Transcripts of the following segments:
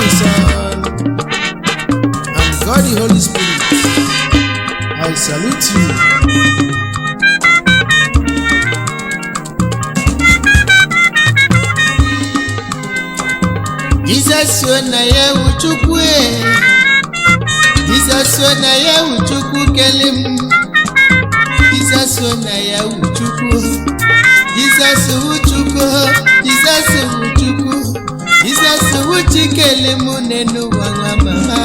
God the Son, and God the Holy Spirit, I salute you. Jizọs na ya wụ Chukwu e. Jizọs na ya wụ Chukwu kele m. Jizọs na ya wụ Chukwu. Jizọs wụ Chukwu. Jizọs wụ Chukwu. Jizọs wụ Chikele m n'elu ụwa nwa mama.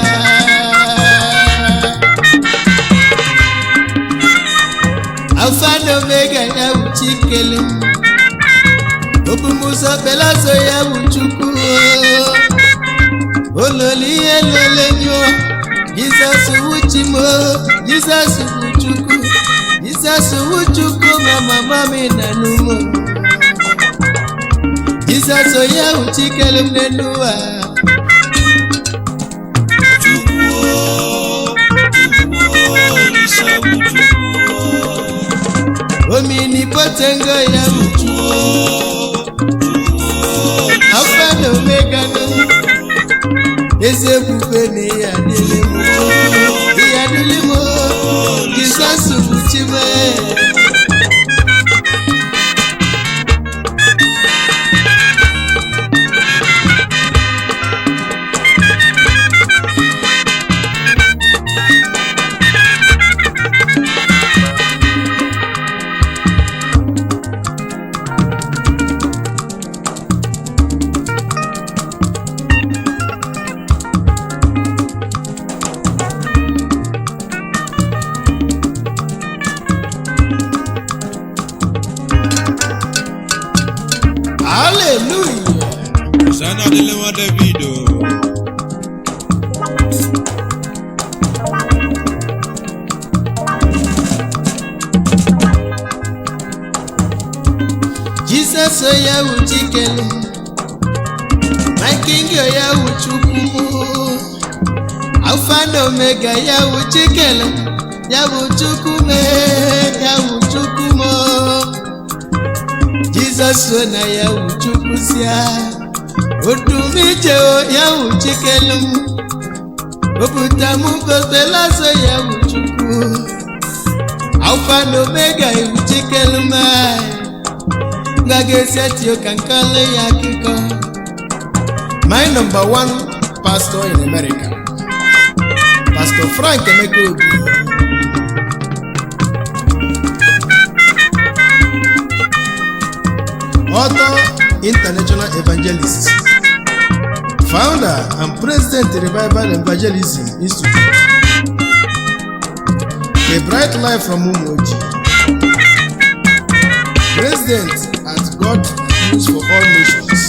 Alfa na Omega ya wụ Chikele m. Obumụzọ belazo ya wụ Chukwu. Ololi ihe lele nyụọ. Jizọs wụ chi m o, Jizọs wụ Chukwu. Jizọs wụ Chukwu ma mama m na n'umo. Jizọs onye wụ Chikele m n'elu ụwa. Chukwu o, Chukwu Olisa bụ Chukwu o. Omnipotent God ya wụ Chukwu o, Chukwu Alfa na Omega nụ. Eze ebube na ihe adịlị m o, ihe adịlị m o. Jizọs bụ chi m. Hallelujah. Hosanna dịrị nwa David o. Jizọs onye wụ Chikelu, my king onye wụ Chukwu, Alpha na Omega ya wụ Chikelu, ya wụ Chukwu me, ya wụ Chukwu mo. Jizọs na ya wụ Chukwu sia, Odumije o ya wụ Chikelu, Obuta mụ goselazo ya wụ Chukwu, Alpha na Omega iwu Chikelu mai. Ngaga ka nkọlụ ya akụkọ. My number one pastor in America, Pastor Frank Emeka Obi. Author, international evangelist, founder and president Revival Evangelism Institute, A Bright Life from Umuoji, President at God News for All Nations,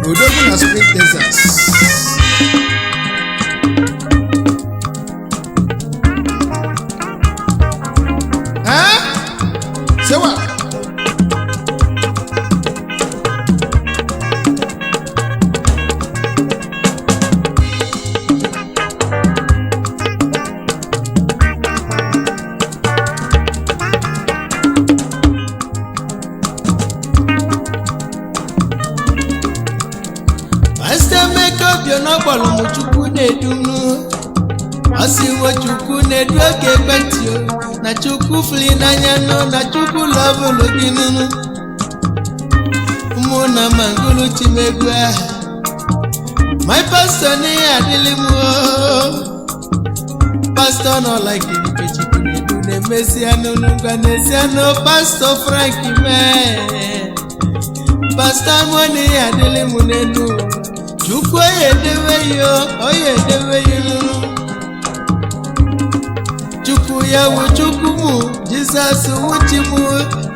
Odogwu na Spring, Texas. Eh? Sewa. Pastor Emeka Obiọna kpọrọ m Chukwu na-edu m. Ọ sịwo Chukwu na-edu oge ekwentị o, na Chukwu fụli n'anya nụ, na Chukwu lọbụlụ gị nụnụ. Mụ na mangulu chimegbu ahụ. My pastor n'ihe adịlị m o. Pastor nọ like nke Chukwu na-edu na-emesi anụ ngwa n'ezi anụ Pastor Frank mee. Pastor mụ n'ihe adịlị m n'elu ụwa. Chukwu onye edewe ya, onye edewe ya nụrụ. Chukwu ya wụ Chukwu mụ, Jizọs wụ Chi mụ,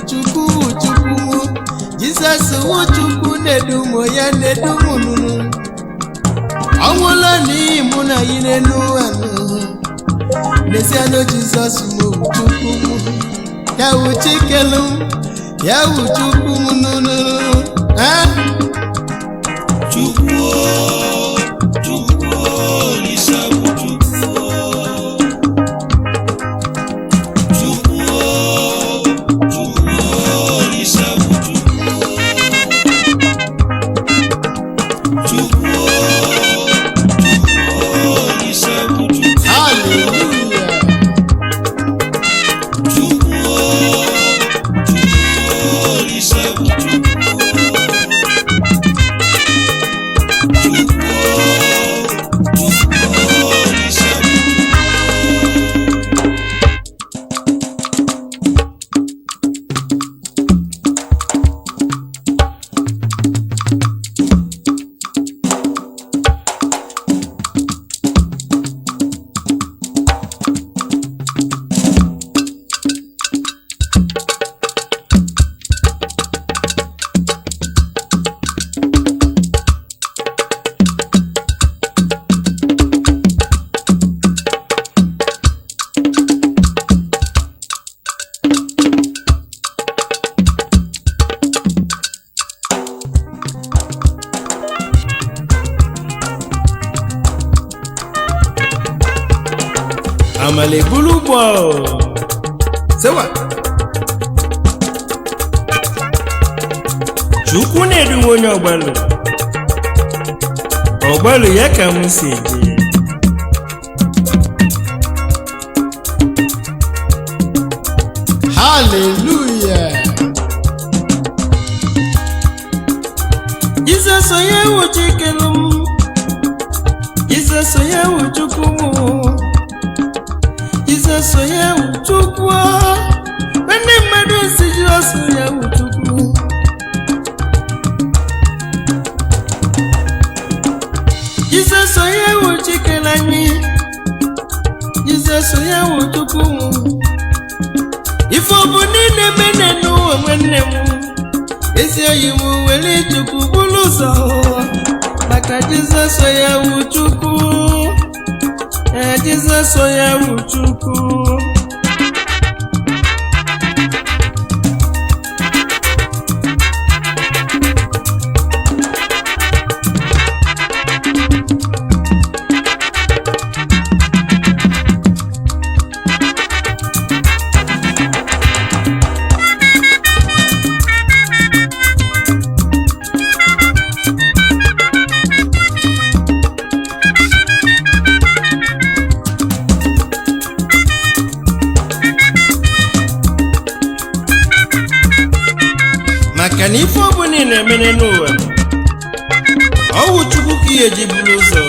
Chukwu wụ Chukwu mụ, Jizọs wụ Chukwu na-edu mụ, ya na-edu mụ nụrụ. Ọnwụla n'ihi mụ na yi n'elu ụwa nụ. N'ezianụ Jizọs mụ wụ Chukwu mụ, ya wụ Chikelu m, ya wụ Chukwu mụ nụrụ. Ah! Chukwu o, Chukwu Olisa bụ Chukwu o. Chukwu o, Chukwu Olisa bụ Chukwu o. Amala ebulu ụgbọ. Sewa. Chukwu na-eduwe onye ọgbalụ. Ọgbalụ ya ka m si eje. Hallelujah. Jizọs onye wụ Chikelu m. Jizọs onye wụ Chukwu m. Jizọs onye wụ Chukwu. Ndị mmadụ si Jizọs onye wụ Chukwu. Jizọs onye wụ Chikelu anyị. Jizọs onye wụ Chukwu m. Ife ọ bụ niile mene n'ụwa nwanne m. Ezi oyi m were Chukwu bụrụ ụzọ, maka Jizọs ya wụ Chukwu. Ee, Jizọs ya wụ Chukwu. Maka na ife ọbụla ị na-emere n'ụwa, ọwụ Chukwu ka ihe ji buru ụzọ.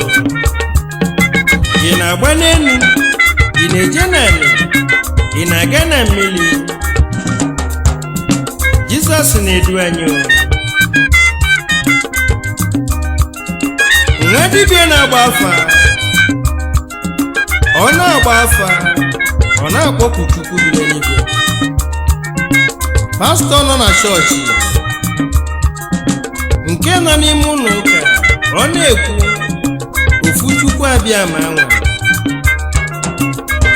Ị na-agba n'elu, ị na-eje n'ala, ị na-aga na mmiri, Jizọs na-edu anyị o. Nwa dibịa na-agba afa, ọ na-agba afa, ọ na-akpọku Chukwu bi n'eluigwe. Pastọ nọ na chọọchị nke nọ n'ime ụlọ ụka, ọ na-ekwu ofu Chukwu abịa ma anwa,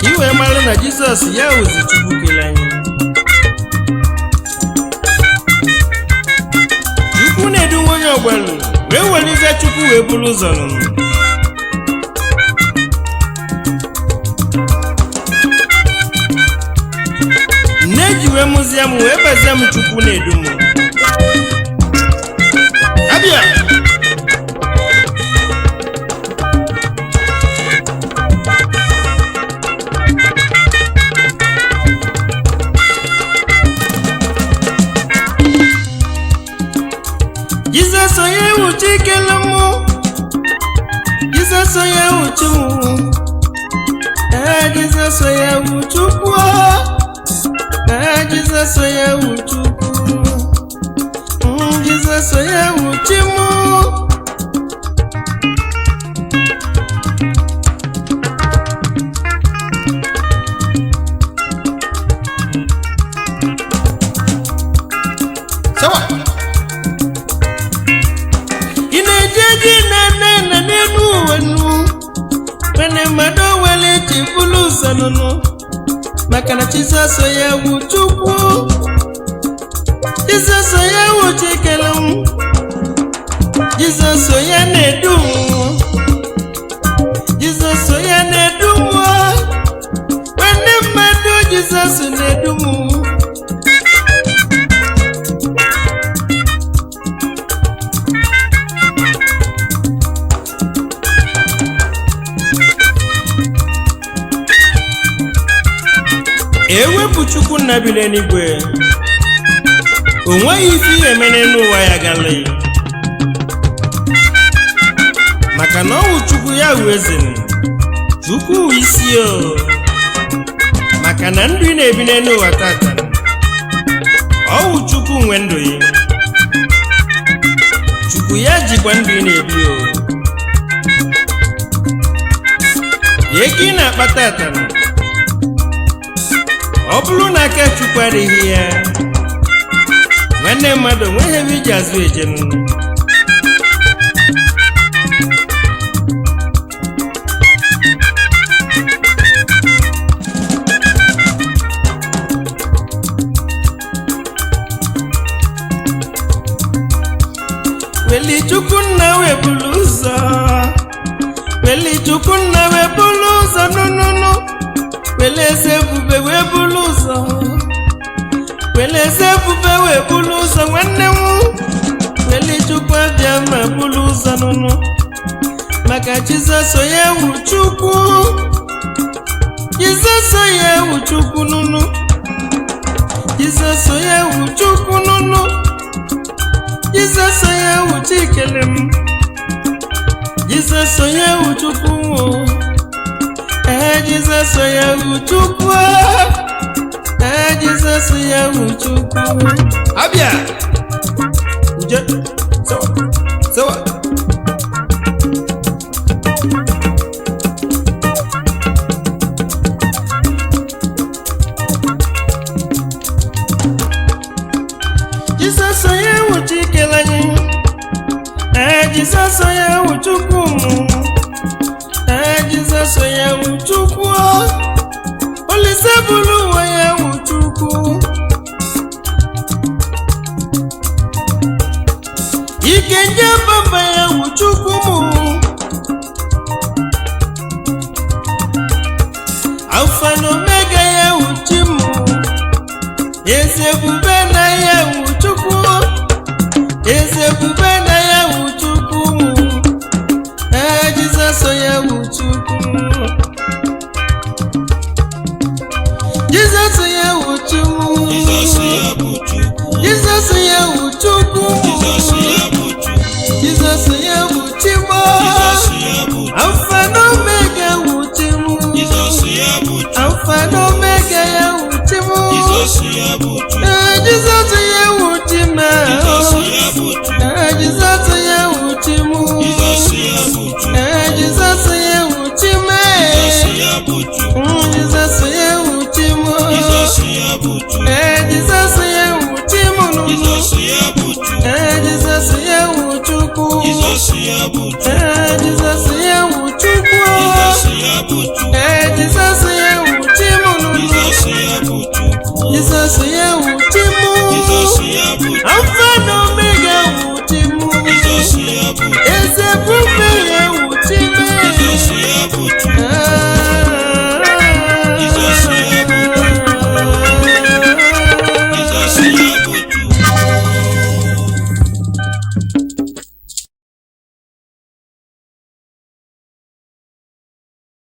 ka ị wee mara na Jizọs ya wụzi Chukwu kele anyị. Chukwu na-edu onye ọgbalụ wee welizie Chukwu wee buru ụzọ nụnụ. Nne ji wee mụzie m wee bazie m Chukwu na-edu m. Abịa. Jizọs onye wụ Chikelu mụ. Jizọs onye wụ Chukwu. Ee, Jizọs onye wụ Chukwu. Ee, Jizọs onye wụ Chukwu. Jizọs onye wụ Chimu. Sewa. Ị na-eje ji na nne na n'elu uwe nu. Nwanne mmadụ were ji bụrụ ụzọ nụnụ. Maka na Jizọs onye wụ Chukwu. Jizọs onye wụ Chikelu m. Jizọs onye na-edu m. Jizọs onye na-edu m. Nwanne mmadụ, Jizọs na-edu m. Ewepụ Chukwu nna bi n'eluigwe, o nweghị ife ihe mere n'ụwa ya gala, maka na ọwụ Chukwu ya wụ eze, Chukwu wụ isi o. Maka na ndụ ị na-ebi n'elu ụwa tata, ọwụ Chukwu nwe ndụ ya. Chukwu ya jikwa ndụ ị na-ebi o. Ego ị na-akpata tata, ọ bụrụ na aka Chukwu adịghị ya, nwanne mmadụ, nweghị ebe iji azụ eje nụ. Weli Chukwu nna wee buru ụzọ, weli Chukwu nna wee buru ụzọ nụnụnụ. Wele eze ebube wee bulu ụzọ, wele eze ebube wee bulu ụzọ, nwanne m. Wele Chukwu abịa ma bulu ụzọ nụnụ, maka Jizọs onye wu Chukwu. Jizọs onye wu Chukwu nụnụ. Jizọs onye wu Chukwu nụnụ. Jizọs onye wu Chikele m. Jizọs onye wu Chukwu o. Ee, Jizọs onye wu Chukwu. Ee, Jizọs onye wu Chukwu. Abịa uje, sewa sewa. Jizọs onye wu Chikele anyị. Ee, Jizọs onye wu Chukwu mụ. Ee, Jizọs onye wu Chukwu. Olise bụrụ ụwa ya wu Chukwu. Ike nje baba ya wu Chukwu mụ. Alfa na Omega ya wu Chi mụ. Eze ebube na ya wu Chukwu. Eze ebube na ya wu Chukwu mụ. Ee, Jizọs onye wu Chukwu. Jizọs onye wu Chukwu. Jizọs ya bụ Chukwu. Jizọs onye wu Chukwu. Jizọs ya bụ Chukwu. Jizọs onye wu Chimo. Jizọs ya bụ Chukwu. Alfa na Omega wu Chimo. Jizọs ya bụ Chukwu. Alfa na Omega ya wu Chimo. Jizọs ya bụ Chukwu. Ee, Jizọs onye wu Chima. Jizọs ya bụ Chukwu. Ee, Jizọs onye wu Chimo. Jizọs ya bụ Chukwu. Ee, Jizọs onye wu Chima. Jizọs ya bụ Chukwu. Jizọs onye wu Chimo. Jizọs ya bụ Chukwu. Ee, Jizọs onye wu Chimo. Jizọs ya bụ Chukwu. Ee, Jizọs onye wu Chukwu. Jizọs ya bụ Chukwu. Ee, Jizọs onye wu Chukwu. Jizọs ya bụ Chukwu. Ee, Jizọs onye wu Chimo. Jizọs ya bụ Chukwu. Jizọs onye wu